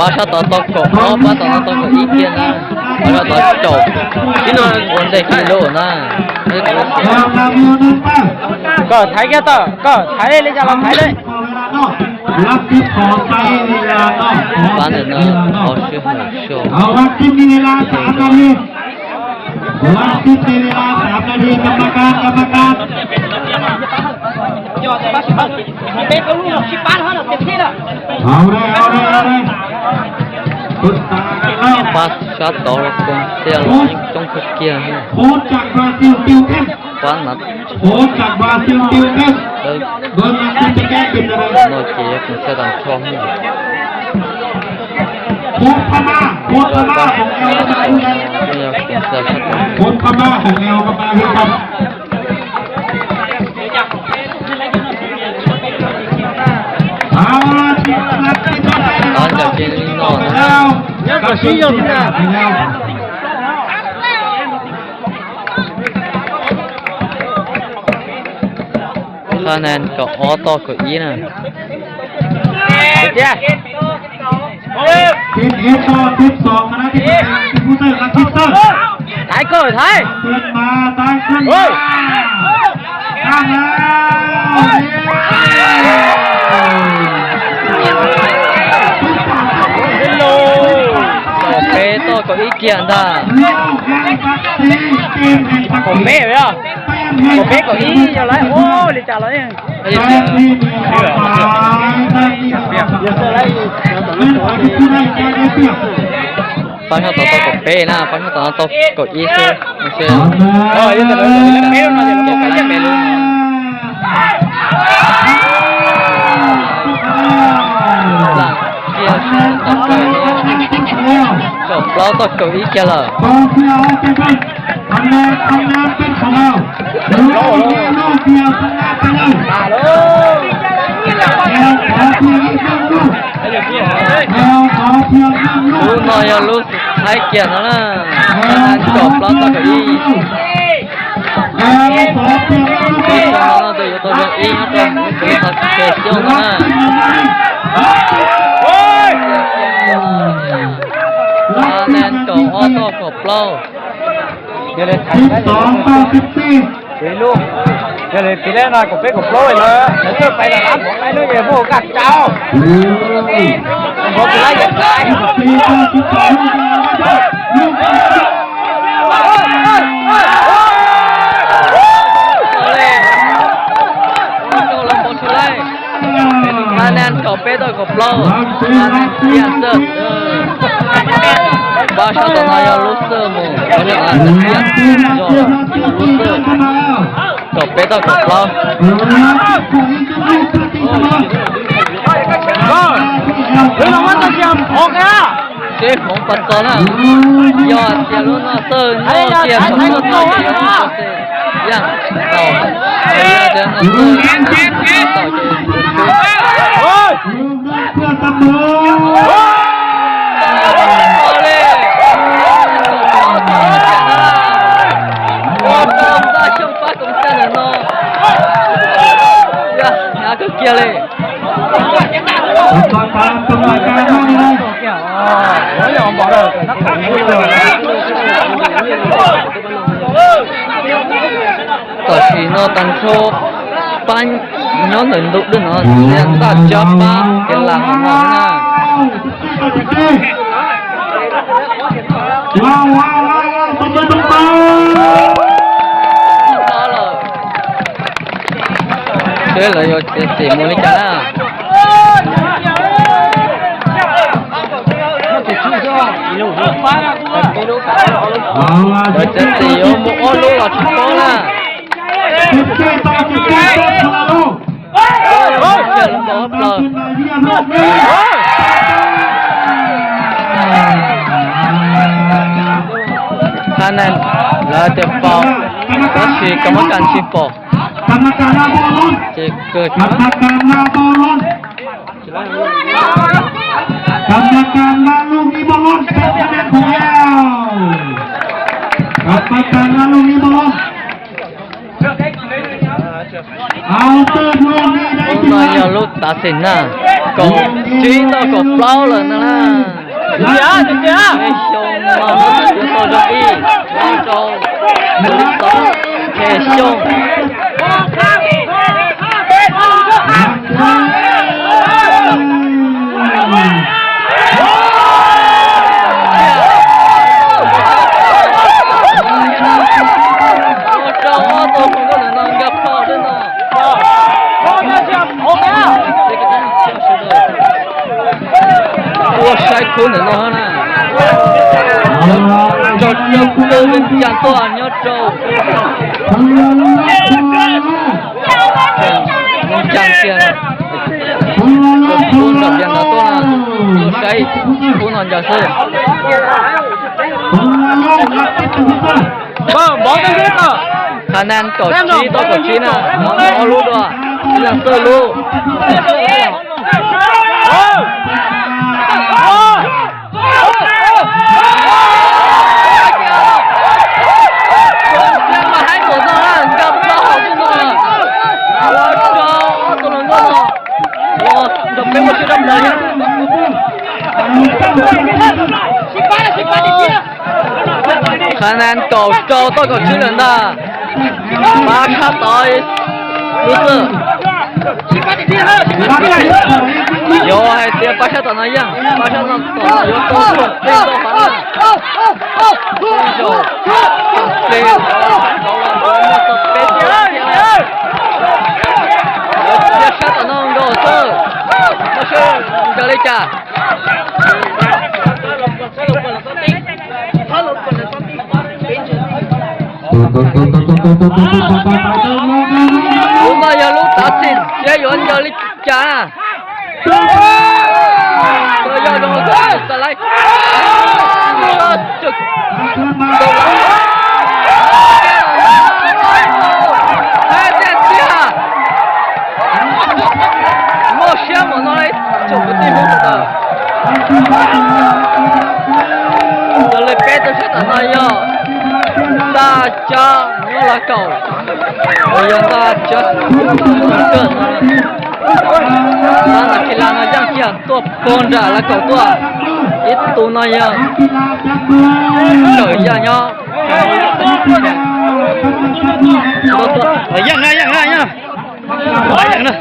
Pab sab tod tau kaum ob, pab tom no tau kaum ib kiag na. Pab sab tod caum, ib no ua ntej kiag lub na. Koj thaiv kiag tau, koj thaiv li cas los thaiv li. Pab ntawm no qhov sib hawm soj. Pab sab tod los koom tiaj los yeej coob kawg kiag. Pab na, no ces yog koom tiaj tag nrho. Yog koom tiaj sab tod. Tod ncaws ces li no na. Thaiv na, kaum ob tau kaum ib na. Thaiv koj thaiv. Kaum peb tau kaum ib kiag ntag. Kaum peb, kaum peb kaum ib yog lawv ua li cas los. Pab sab tod tau kaum peb na, pab sab tod no tau kaum ib xwb. Kaum plaub tau kaum ib kiag lawm. Lub no yog lub xaib kiag no na. Kaum plaub tau kaum ib. Tus no no tus yuav tau zoo ib nyob rau lub xaib kiag no na. Thaiv na, kaum ob tau kaum plaub. Yog li txiv leb no kaum peb kaum plaub lawm, lawv twb pais lawm, lawv pais lawm es muaj kaj tau. Npov tus lab yam tais. Thaiv na, kaum peb tau kaum plaub. Thaiv na, tiag xwb. Pab sab tom no yog lub xwb mus, pab sab tom no tiag xwb, yog lub xwb. Kaum peb tau kaum plaub. Seb hmoov puas txog na. Yog tias lub no txawj noj tiag, yog tias no txawj, yog tias no txawj, ua rau Ntaj Xyooj pab koom tag ntawm no. Yog hnyav kawg kiag li. Tam sim no tag nrho pab nyob ntawm ntug dwj no, Ntaj Tsab pab kev lam hauv no na. Seb lawv yuav txiav txim mus li cas na. Lawv txiav txim yuav mus ob lub los tsis paub na. Thaiv na, lawv tias faus, tab sis kab mab kas tsis pom. Ces kawg. Kam mas kas na lub ib npauj loj, peb npauj loj, kam mas kas na lub ib npauj loj. Lub no yog lub tav xim na, kaum tsib tau kaum plaub lawm no na. Peb xyoo no yuav tau zoo ib, nyob rau Lis Xov Phem Xyooj. Ua saib khub ntawm no na. Rau cov kwv tij Vias Cas tuaj nyob rau Vias Cas tiag. Khub nram Vias Cas tuaj na, ua saib khub no cas xwb. Qhab Nab kaum tsib toj kaum tsib na, ob lub dua, Vias Xwb lub. Qhab Nab kaum rau toj kaum tsib lawm ntag. Pab sab tod lub xwb. Yuav hais tias pab sab tom no yeej, pab sab no tom no yuav tau peb zaug hov na. Peb zaug, peb zaug, peb zaug, peb zaug, peb zaug. Yuav sab tom no nkaus xwb, nkaus li cas. Lub no yog lub tav txim seb yuav nco li cas na. Yog zoo xav laiv. Tiag tiag, muaj siab npaum no li tsoom kwv tij Hmoob sawv daws. Yog li peb tug sab tom no yog Ntaj Cab nyob Lav Kaum, yog Ntaj Cab kawg no. Tab ntawm Kis Las no yeej kiag tuaj puag nram Lav Kaum tuaj. Ib tug no yog Kawm Yaj nyob. Yeej na, yeej na, yeej na.